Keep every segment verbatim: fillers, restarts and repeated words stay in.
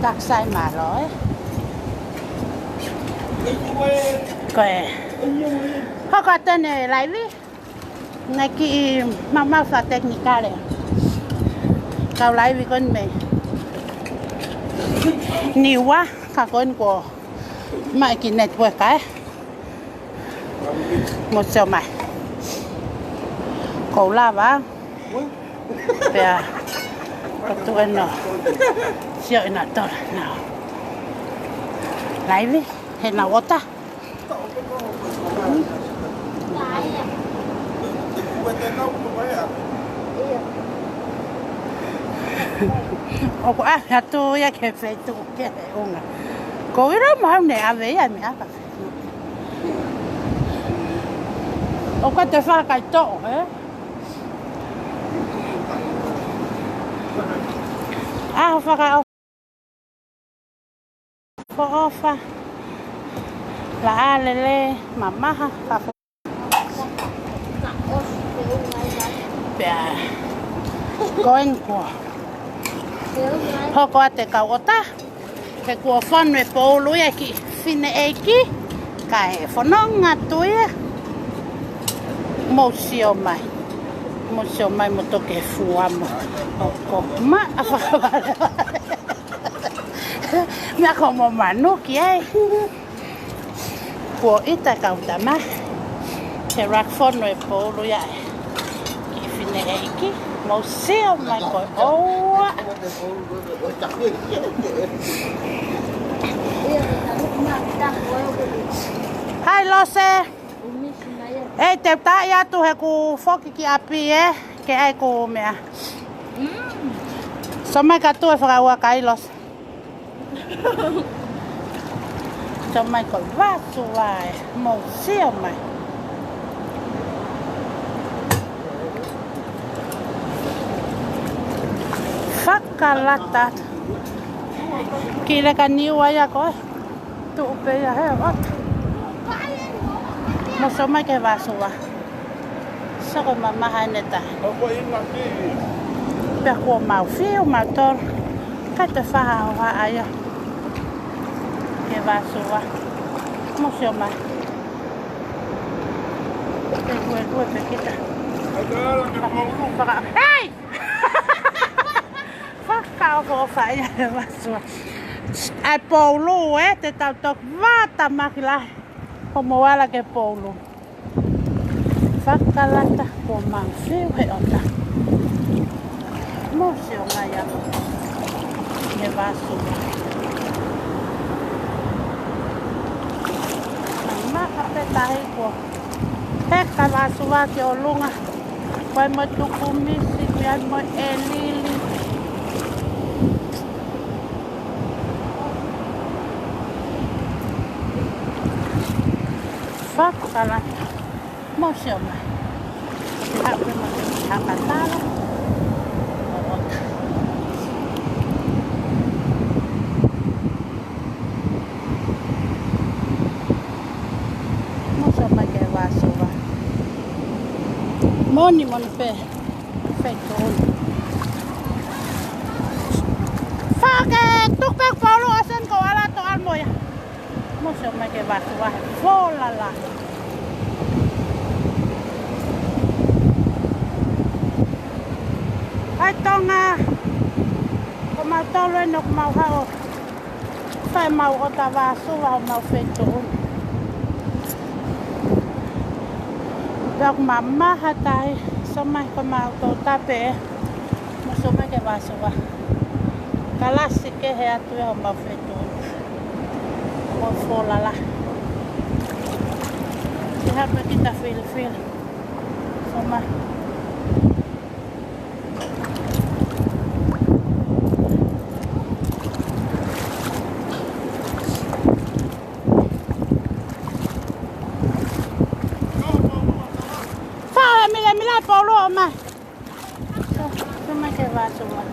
Taksai mālō, ē. Ko e. Hoko atu ʻene laivi. Naʻe kiʻi maumau fakatekinikale. Kau laivi ko eni mei Niua, ka ko eni kuo maʻa e kiʻi network, ē. Mou sio mai. Ko u lava. Pea, ko tu eno. Sio ina tola, nau. Laivi, he nau ota. ʻOku ʻave atu ia ki he feituʻu kehe ʻunga. Ko ira mau ne ʻave ia mei aka. ʻOku te fakaitoʻo, ē? ʻAho fakaʻofoʻofa. Laʻā lelei, mamaha, ka fo-, pea. Ko eni kuo hoko atu e kau ota. He kuo fonu e poulu ia ki fineʻeiki, kae fononga atu ia. Mou sio mai. Mou sio mai mo toke fua mo. ʻOku maʻa fakavalevale. Meʻa ko mo manuki ai. Kuo ʻita e kau tama. He rak fonu e poulu ia ē. Ki fineʻeiki. Mou sio mai ko e ʻoua. Hai, Lose. ʻEi, te u taʻi atu he ʻoku foki ki ʻapi, ē. Ke ʻai ʻeku meʻa. Sio mai ka tuʻu e fakaua kai, Lose. Sio mai ko e vāsua ē, mou sio mai. Fakalata. Kiʻi leka Niua ia ko ē. Tuʻu pē ia he ota. Mou sio mai ki he vāsua. Sio ko e mamaha ʻene tahi. Pea kuo mau fiu mautolu. Kae toe fakahohaʻa ia. Ki he vāsua. Mou sio mai. Te kue kue pē kita. Faka-, hei! Fakaʻofoʻofa ia he vāsua. ʻAi poulu, ē, te tau toki vātamaki lahi. Ko mo ala ke poulu. Fakalata, kuo mau fiu he ota. Mou sio mai ia. He vāsua. Maka pē tahi kuo. He ka vāsua ki ʻolunga. Ko e mo e tukumisi, ko e mo e lili. Fakalata. Mou sio mai. Hape ma haka tala. ʻO ota. Mou sio mai ki he vāsua. Moʻoni, moʻoni pē. Feituʻu. Fake, tuku pē poulu ʻosi eni ko ala to almoia. Mou sio mai ki he vāsua he folala. Hai Tonga. Ko mautolu eni ʻoku mau haʻu. Fai mau ota vāsua homau feituʻu. Pea ʻoku mamaha tahi, sio mai ko mau tō tape. Mou sio mai ki he vāsua. Kalasi kehe atu ia homau feituʻu. Mo folala. Ke hape kita filifili. Sio mai. Fai e milemile poulu ʻo mai. Sio, sio mai ki he vāsua.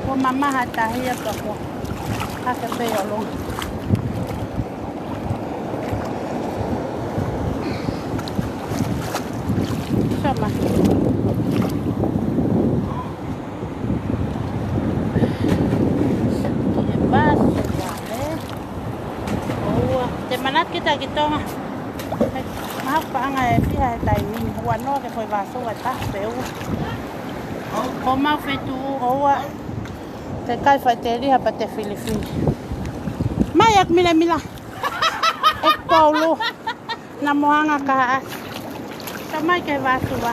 Kuo mamaha tahi ia toko. Hake pē ʻolunga. Sio mai. Manatu kita ki Tonga. Maha paʻanga ʻe fiha he taimi ni, ua noa ke foʻi vāsuva ʻe taha pe ua. Ko homau feituʻu ʻoua te kai faʻiteliha pea te filifili. Mai ʻeku milemila. ʻEku poulu. Naʻa mo hanga kahaʻa. Sio mai ki he vāsuva.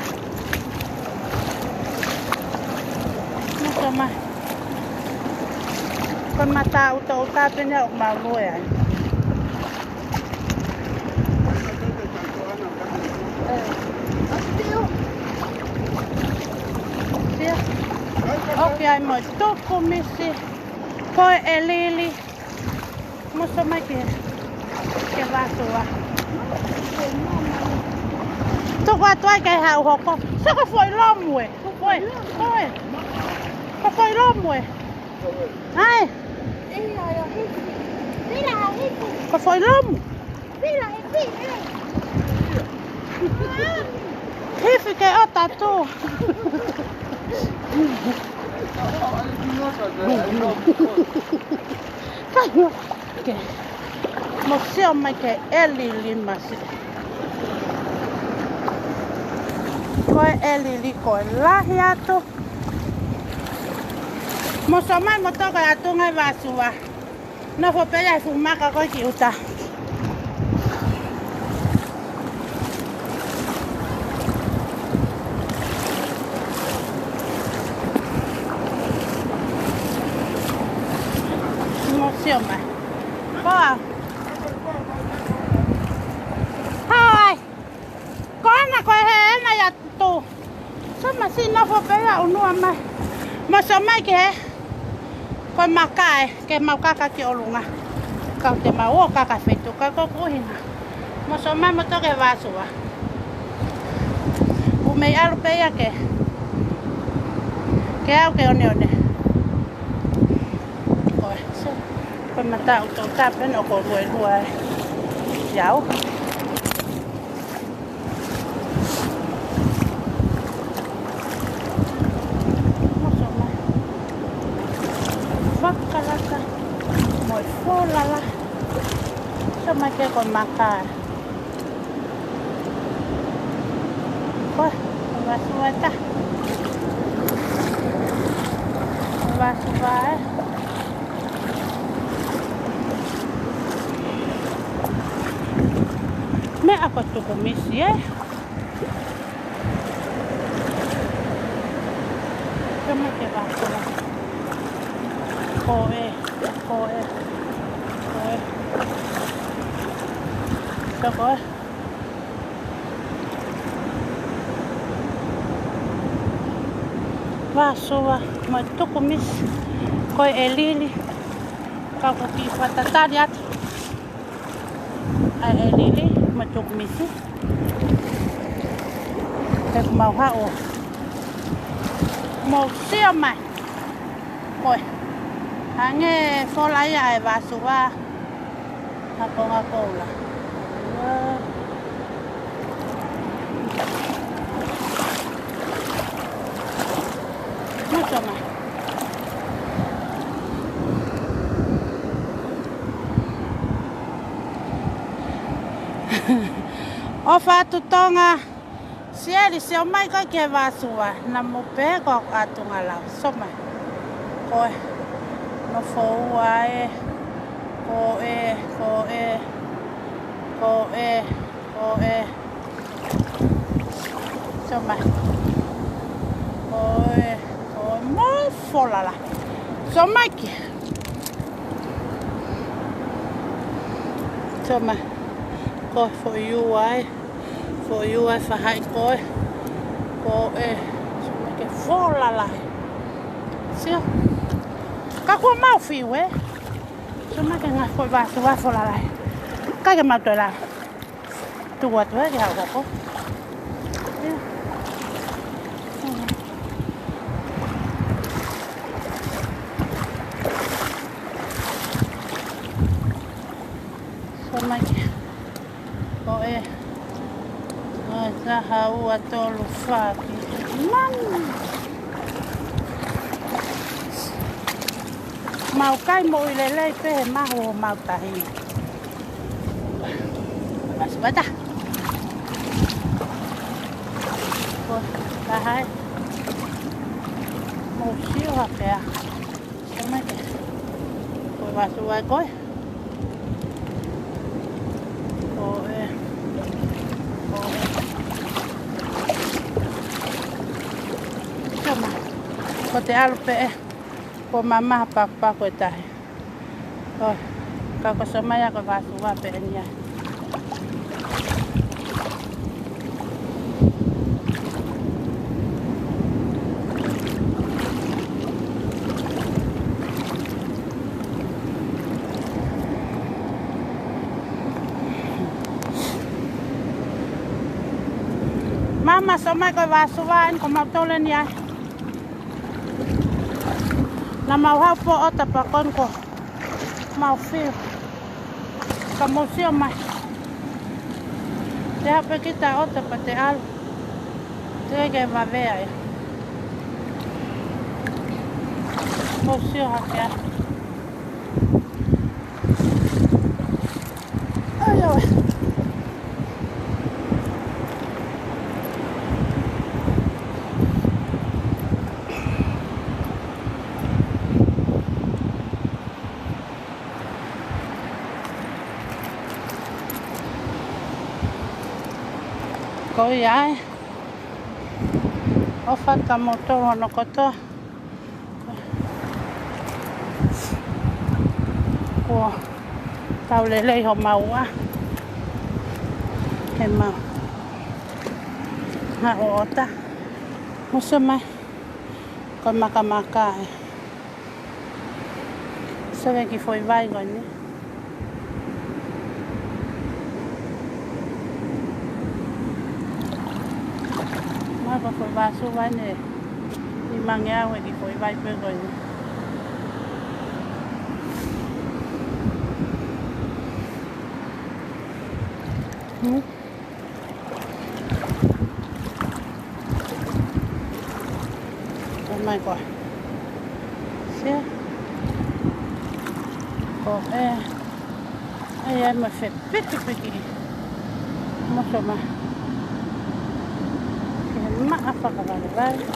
Mo sio mai. Ko e mata ʻutaʻuta pē eni ʻoku mau lue ai. ʻIo. ʻOku ʻi ai mo e tukumisi. Ko e ʻelili. Mo sio mai ki he, ki he vāsuva. Tuku atu ai ke haʻu hoko. Sio ko e foʻi lomu ē. Ko e, ko e. Ko e foʻi lomu ē. ʻAi. Ko e foʻi lomu. Hifi ke ʻota atu. Kahi. Ke. Mo sio mai ki he ʻelili masi. Ko e ʻelili ko e lahi atu. Mo sio mai mo toka atu ngai vāsuva. Nofo pē ia he fuʻu maka ko ē ki ʻuta. Mo sio mai. Ko au. Hai. Ko ena ko e hē ena ia tu. Sio mai siʻi nofo pē ia ʻunua mai. Mo sio mai ki he. Ko e maka ē, ke mau kaka ki ʻolunga. Kau te mau ō kaka feituʻu, ka ko ʻeku ʻuhinga. Mo sio mai mo toka he vāsuva. ʻOku mei ʻalu pē ia ke. Ke au ke oneone. Ko e, sio. Ko e mata ʻutaʻuta pē eni ʻoku ou luelue ai. Ia au. Mo sio mai. Fakalaka. Mo e folala. Sio mai ki he ko e maka. Ko e, vāsuva ē. Vāsuva ē. Meʻa ko e tukumisi ē. Sio mai ki he vāsuva. Ko e, ko e, ko e. Sio ko e. Vāsuva mo e tukumisi. Ko e ʻelili. Ka ʻoku ou kiʻi fakatatali atu. ʻA e ʻelili mo e tukumisi. He ʻoku mau haʻu. Mo sio mai. Ko e. Hangē fola ia ʻa e vāsuva. Ha konga koula. Mo sio mai. ʻOfa atu Tonga. Sieli, sio mai koe ki he vāsuva, naʻa mo pehē ko e ʻatungalau. Sio mai. Ko e. Nofo ua ē. Ko e, ko e, ko e, ko e. Sio mai. Ko e, ko e, mo folala. Sio mai ki. Sio mai. Ko e foʻi ua ē. Foʻi ua ē fahaʻi ko e. Ko e. Sio mai ki he folala ē. Sio. Ka kuo mau fiu ē. Sio mai ki he ngaahi foʻi vāsuva folala ē. Kai ke mau toe lava. Tuku atu ē ke haʻu hoko. Ia. Sio mai ki. Ko e. Ko e taha, ua, tolu, fā, fitu. Manu. Mau kai moʻui lelei pē he mahu ʻo mau tahi. Vata. Ko, ka hai. Mou sio hake ā. Sio mai ke. Ko e vāsua ko ē. Ko ē. Ko ē. Sio mai. Ko te ʻalu pē ē. Ko mamaha pakupaku e tahi. ʻOi, ka ko e sio mai ā ko e vāsua pē eni ā. Mama, sio mai ko e vāsua eni ko mautolu eni ā. Naʻa mau haʻu pē ʻo ʻota pea ko eni ko mau fiu. Ka mou sio mai. Te haʻu pē kita ʻo ʻota pea te ʻalu. Teʻeki ke vave ai. Mou sio hake ā. ʻAi, ʻoe. Ko ia ai. ʻOfa atu kia moutolu hono kotoa. Kuo tau lelei homau ʻā. He mau haʻu ʻo ʻota. Mou sio mai. Ko e makamaka ē. Sio ki he foʻi vai ko eni. Mai ko e foʻi vāsua eni. Nimangeau e kiʻi foʻi vai pē ko eni. Hmm? Oh my God. Sio. Ko ē. ʻAi, ʻai mo e fepikipiki. Mou sio mai. Ke maʻa fakavalevale.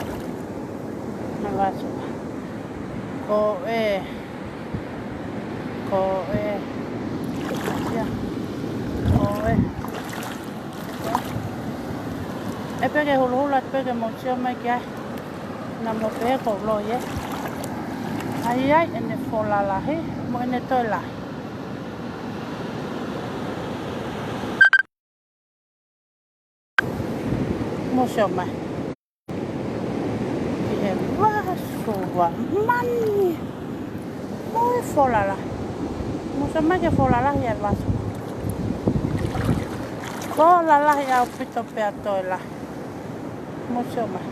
Naʻa vāsua. Ko ē. Ko ē. Ia. Ko ē. ʻE pē ke huluhulu atu pē ke mou sio mai ki ai. Naʻa mou pehē ʻoku ou loi ē. ʻAi, ʻai ʻene fola lahi mo ʻene toe lahi. Mou sio mai. Ki he vāsua mani. Mo e fola lahi. Mou sio mai ki he fola lahi ʻa e vāsua. Fola lahi ʻaupito pea toe lahi. Mou sio mai.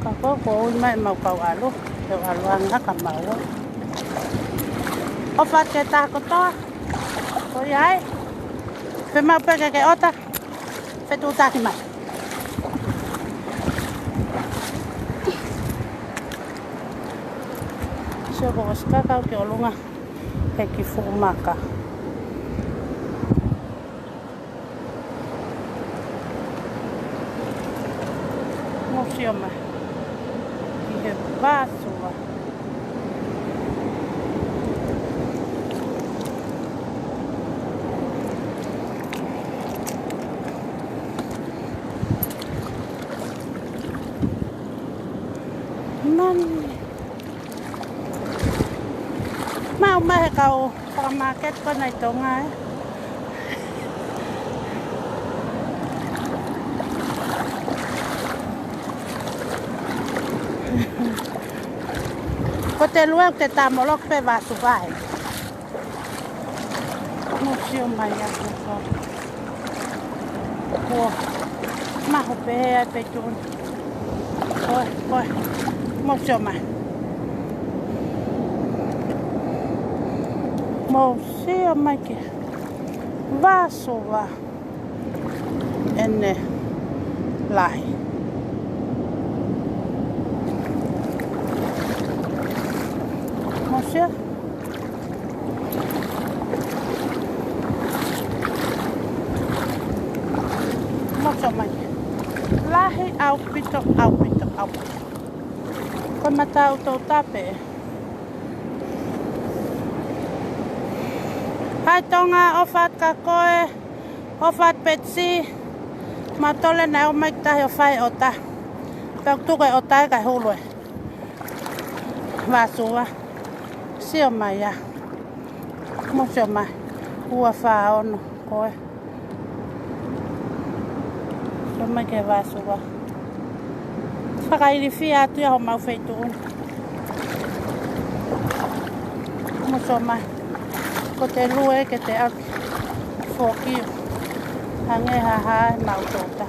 Ka ko ē kuo ui mai ʻemau kau ʻalu, ke ʻalu ange ka mau ō. ʻOfa atu ki he taha kotoa. Ko ia ai. Fiemaʻu pē ke ke ʻota. Fetuʻutaki mai. Sio ko e ʻosi kakau ki ʻolunga he kiʻi fuʻu maka. Mou sio mai. Ki he vāsua. Mani. Maʻu mai he kau fakamāketi ko ena ʻi Tonga, ē. Ko e lue ʻoku te tāmoloki pē vāsua ē. Mou sio mai ʻa e kau. Kuo mahu pē ʻa e peitū. Ko ē, ko ē. Mou sio mai. Mou sio mai ki he vāsua ʻene lahi. Sio. Mou sio mai. Lahi ʻaupito, ʻaupito, ʻaupito. Ko e mata ʻoku tau tape. Hai Tonga, ʻofa atu kia koe, ʻofa atu Petsi. Mātole naʻe ʻomai ki tahi ʻo fai ʻota. Pea tuku e ʻota ē kae hulu e vāsua. Sio mai ia. Mou sio mai. Ua, fā, ono, ko ē. Sio mai ki he vāsua. Fakailifia atu ia homau feituʻu. Mou sio mai. Ko e lue ke te ʻaki. Foki. Hangē ha hā e mautota.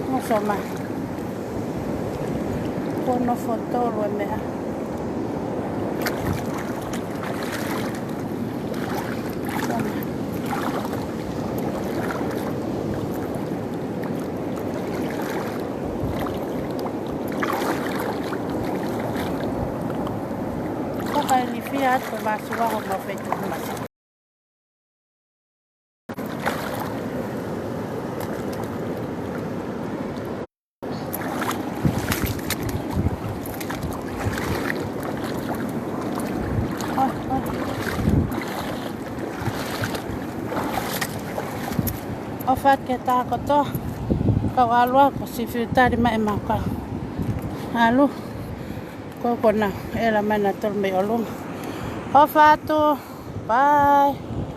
Mou sio mai. Kuo nofo tolu e meʻa. Fakailifia atu e vāsua homau feituʻu masi. ʻOfa atu ki he taha kotoa. Kau ʻalu ā, ko e siʻi fiu tali mai ʻemau kau ʻalu. Ko e konā, ʻela mai nautolu mei ʻolunga. ʻOfa atu. Bye.